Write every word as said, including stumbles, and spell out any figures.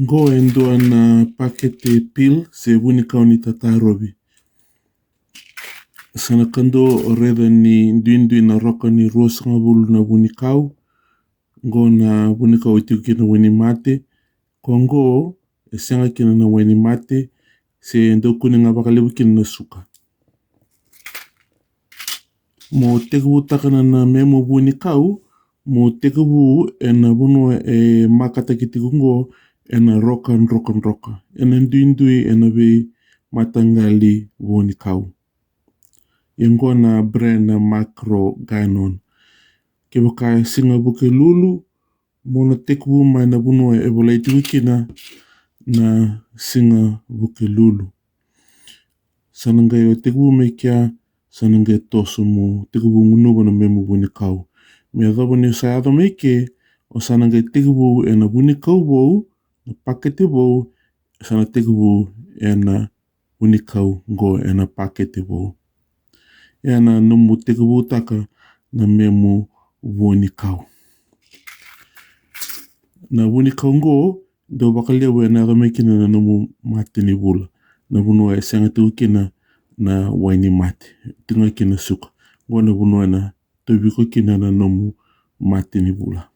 Qo e dua na pakete pil se vunikau ni tatarovi. Sa na kadua o raica ni duidui na roka ni ruasagavulu na vunikau. Qo na vunikau e tiko kina na wainimate. Ko qo e sega kina na wainimate, se dau kune ga vakalevu kina na suka. Mo tekivutaka na memu vunikau, mo tekivu ena vanua e makataki tiko qo ena roka drokadroka, ena duidui ena veimataqali vunikau. Ia qo na brand na Macro Gainon. Kevaka e siga Vukelulu, mo na tekivu mai na vanua e volai tiko kina na siga Vukelulu. Sa na qai o tekivu mai kea, sa na qai toso mo tekivu gunuva na memu vunikau. Me yacova ni o sa yaco mai ke, o sa na qai tekivu ena vunikau vou, na pakete vou, sa na tekivu ena vunikau qo ena pakete vou. Ena nomu tekivutaka na memu vunikau. Na vunikau qo dau vakalevu ena yaco mai kina na nomu mate ni vula, na vanua e sega tiko kina na wainimate, tiko ga kina suka. Qo na vanua ena tauvi iko kina na nomu mate ni vula.